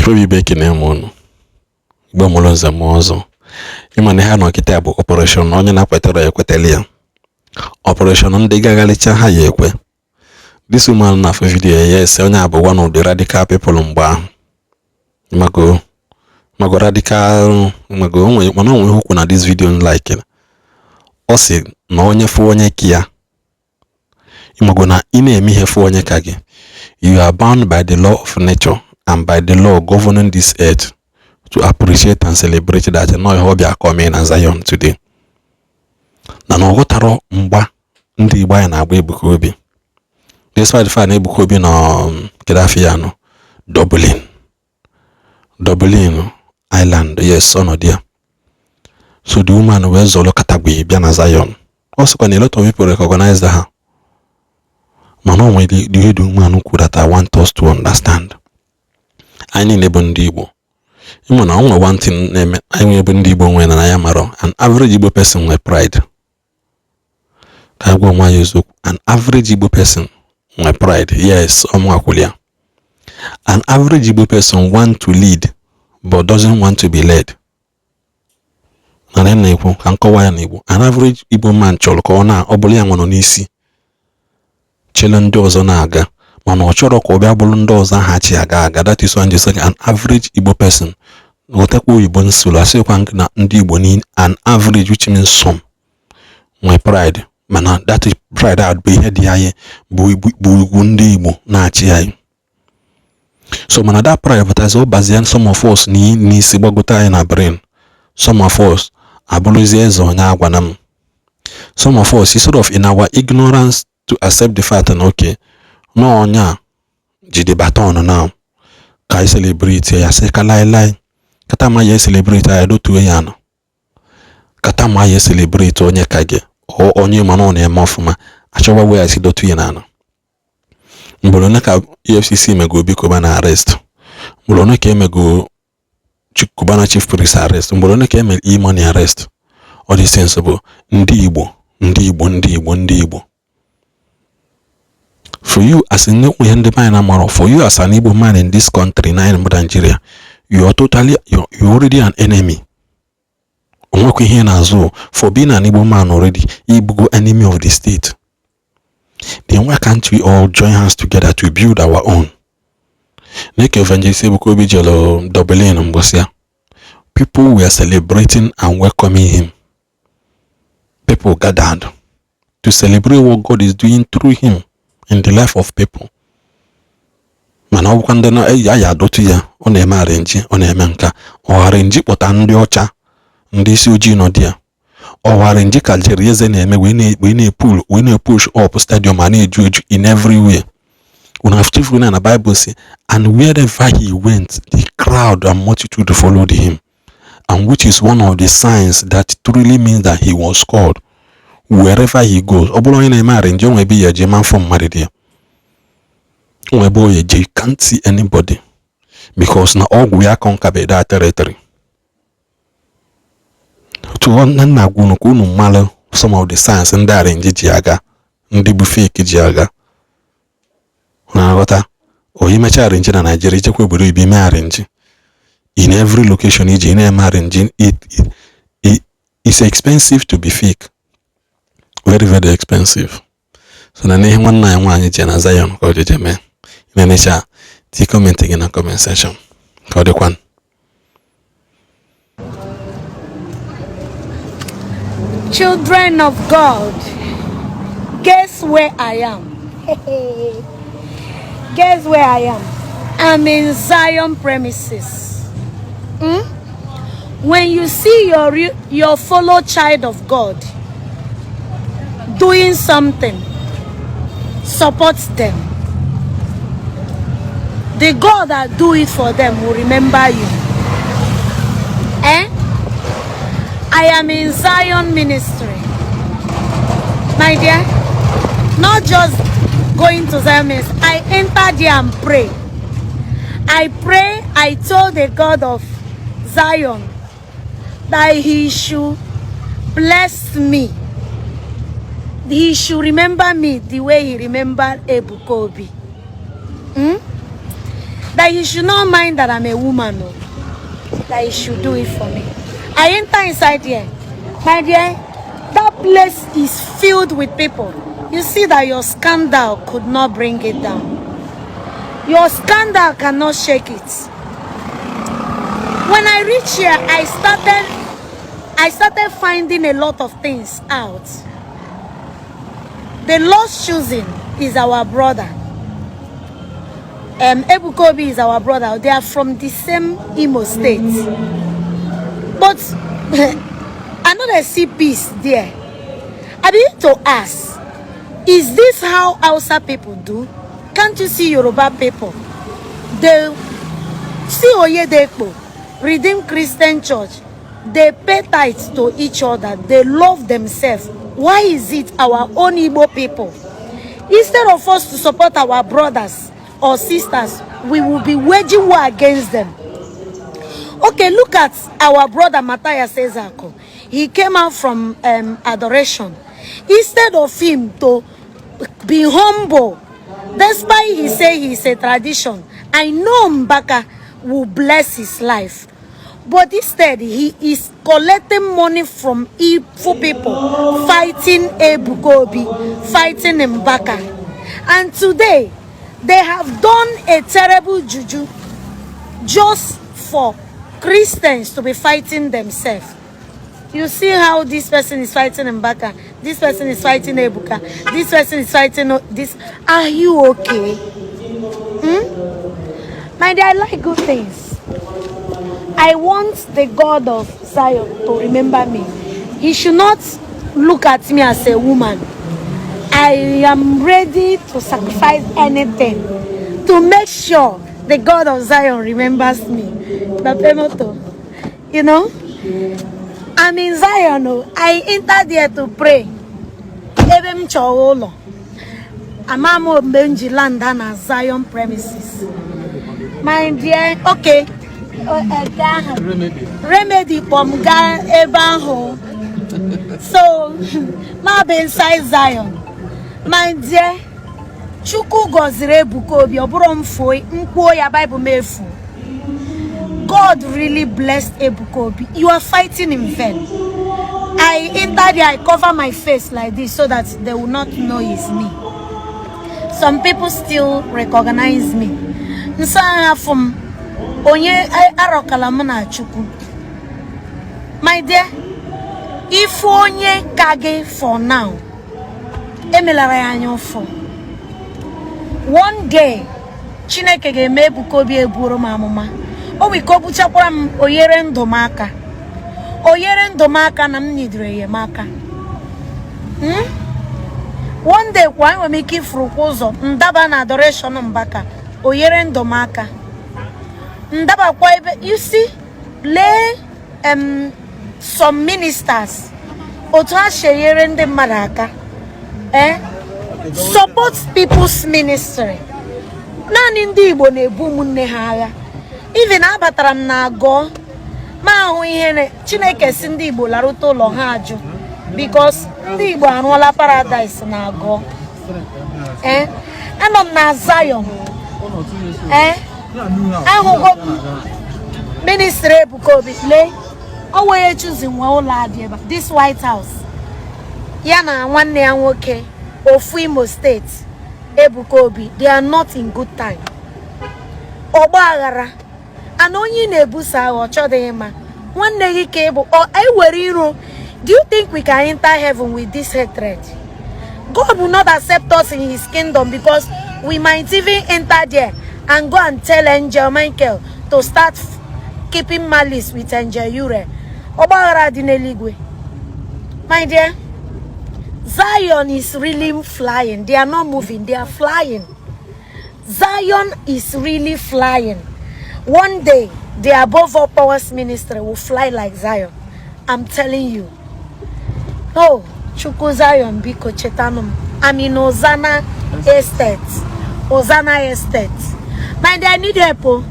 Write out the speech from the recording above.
Ife ibe ekene m unu. Igbo mụrụ nze mụọ ọzọ. Ịma na ihe nọ kịta bụ operation onye na-akwetara ya ekwetela ya. Operation ndị gagharịcha ha ya ekwe. This woman na-afụ video ya, yes, onye a bụ one of the radical people mgbe ahụ. Mago mago radical mago onwe, mana onwe ihe okwu na this video like. Ọ sị na onye fụ onye ka ya, ịmago na ị na-eme ihe fụ onye ka gị, you are bound by the law of nature and by the law governing this earth to appreciate and celebrate that no ihe ọbịa coming na Zion today. Na ọ ghọtara mgba ndị Igbo anyị na-agba Ebuka Obi. Despite the fact na Ebuka Obi nọ kedu afọ ya nọ Dublin, Dublin Ireland, yes, ọnọdụ ya. So the woman wee zọrọ katagbe bịa na Zion. Ọ sịkwa na a lot of people recognize her. Mana o nwere ihe the woman kwuru that I want us to understand. Anyị niile bụ ndị Igbo. Ịma na o nwere one thing na-eme anyị nwere bụ ndị Igbo nwere na ya marọ. An average Igbo person nwere pride. Ka anyị gwa onwe anyị eziokwu. An average Igbo person nwere pride. Yes, ọmụ kwuru ya. An average Igbo person want to lead but doesn't want to be led. Na na na-ekwu ka nkọwa ya n'Igbo. An average Igbo man chọrọ ka ọ na ọ bụrụ ya nwe nọ n'isi chere ndị ọzọ na-aga, mana ọ chọrọ ka ọ bịa bụrụ ndị ọzọ ha chi aga aga. That is why I say an average Igbo person. Ghọtakwa oyibo nsoro asịkwa na ndị Igbo ni an average, which means some nwee pride, mana that is pride a bụ ihe dị anyị bụ ugwu ndị Igbo na-achị anyị. So mana that pride pụtazi ọ bazie some of us n'isi gbagote anyị na brain. Some of us abụrụzie eze onye agwana m. Some of us, instead of in our ignorance to accept the fact na okay, na onye a ji the baton now ka anyị celebrate ya, sị ka laịlaị kata ma ya celebrate ya dotuo ya nọ kata ma ya celebrate onye ka gị, onye mana ọ na-eme ọfụma, achọwa wee ya si dotu ya n'ala. Mgbe one ka EFCC mego Obi Cubana arrest, mgbe one ka emego Cubana Chief Priest arrest, mgbe one ka emere E-Money arrest, all these things bụ ndị Igbo, ndị Igbo, ndị Igbo, ndị Igbo. For you as ihe ndị be anyị na-amarọ, for you as an Igbo man in this country na Nigeria, you are totally you already an enemy. Onwekwa ihe na-azụ for being an Igbo man already, Igbo enemy of the state. Then why can't we all join hands together to build our own? Neke Evangelist Ebuka Obi jere Dublin mgbọsị ya. People were celebrating and welcoming him. People gathered to celebrate what God is doing through him in the life of people. Mana ọ bụkwa ndị na eyi ya adọtụ ya, ọ na-eme arrange, ọ na-eme nka ọ arrange kpọta ndị ọcha, ndị isi ojii nọ dị ya. Ọ arrange ka Jerry Eze na-eme wee na-epull, wee na-epush up stadium a na-eju eju in everywhere. Una have na Bible say, and wherever he went, the crowd and multitude followed him, and which is one of the signs that truly means that he was called. Wherever he goes, ọ bụrụ onye na-eme arrange, onwe ebe ya eje ma mfọ mmadụ dị ya, onwe ebe o eje, you can't see anybody because na ọgwụ ya conquer that territory. Otu nna nna gwa unu ka unu mara some of the signs ndị arrange ji aga, ndị bụ fake ji aga. Na-aghọta onye mecha arrange na Nigeria, ichekwa obodo ibe ime arrange in every location iji na-eme arrange. It's expensive to be fake, very very expensive. So na n'ihe nwanne anyị nwaanyị ji na Zion ka o jeje mee na-enecha, ti comment gị na comment section ka ọ dịkwa. Children of God, guess where I am? Guess where I am? I'm in Zion premises. Hmm? When you see your fellow child of God doing something, support them. The God that do it for them will remember you. Eh? I am in Zion ministry. My dear, not just going to Zion ministry. I enter there and pray. I pray, I told the God of Zion that he should bless me. He should remember me the way he remembered Ebuka Obi. Hmm? That he should not mind that I'm a woman, oh. That he should do it for me. I enter inside here. My dear, that place is filled with people. You see that your scandal could not bring it down. Your scandal cannot shake it. When I reach here, I started finding a lot of things out. The Lord's Chosen is our brother. Ebuka Obi is our brother. They are from the same Imo State. But I know they see peace there. I begin to ask, is this how Hausa people do? Can't you see Yoruba people? They see Oyedepo, Redeemed Christian Church. They pay tithes to each other. They love themselves. Why is it our own Igbo people? Instead of us to support our brothers or sisters, we will be waging war against them. Okay, look at our brother Matthias Ezeaku. He came out from adoration. Instead of him to be humble, despite he say he's a tradition, I know Mbaka will bless his life. But instead, he is collecting money from evil people, fighting Ebuka Obi, fighting Mbaka. And today, they have done a terrible juju just for Christians to be fighting themselves. You see how this person is fighting Mbaka, this person is fighting Ebuka, this person is fighting this. Are you okay? Hmm? My dear, I like good things. I want the God of Zion to remember me. He should not look at me as a woman. I am ready to sacrifice anything to make sure the God of Zion remembers me. Bapemoto. I'm in Zion, oh. I entered there to pray. Ebe m chọrọ ụlọ. Ama m mgbe m ji land na Zion premises. My dear, okay. Ebe ahụ. Remedy. Remedy kpọ m gaa ebe ahụ. So, ma bụ inside Zion. My dear, Chukwu gọziri Ebuka Obi, ọ bụrụ m fuo mkwuo ya Bible m efu. God really blessed Ebuka Obi. You are fighting in vain. I entered there, I cover my face like this so that they will not know it's me. Some people still recognize me. Nsọ ahụ m onye arọkala m na Chukwu. My dear, ife onye ka gị for now, emelara ya anya ụfụ. One day, Chineke ga-eme Ebuka Obi ebuoro m amụma. O nwere ike o buchakwara m oyere ndụ m aka. Oyere ndụ m aka na m nyidere enyemaka. One day kwa enwere m ike ifurukwa ụzọ ndaba na adoration Mbaka oyere ndụ m aka. Ndabakwa ebe you see, lee some ministers otu ha si enyere ndị mmadụ aka, support people's ministry. Naanị ndị Igbo na-ebu ụmụnne ha agha. Even abatara m na agụọ ma ahụ ihe Chineke si ndị Igbo larụta ụlọ ha ajụ because ndị Igbo arụọla paradise na agụọ. Anọ m na Zion. Ahụgo m ministry Ebuka Obi. Lee, o wee chuzi nwe ụlọ a dị ebe a, this White House, ya na nwanne ya nwoke ofu Imo State, Ebuka Obi. They are not in good time. Ọgba aghara ana onye ị na-ebuso agha ọ chọdịghị mma nwanne gị ka ị bụ ọ ewere iro. Do you think we can enter heaven with this hatred? God will not accept us in his kingdom because we might even enter there and go and tell Angel Michael to start keeping malice with Angel Uriel. Ọgbaghara dị n'eluigwe. My dear, Zion is really flying. They are not moving, they are flying. Zion is really flying. One day, the Above All Powers Ministry will fly like Zion. I'm telling you. Oh, Chukwu Zion, biko chetanụ m. I'm in Ozana Estate. Ozana Estate. My dear, I need help, oh.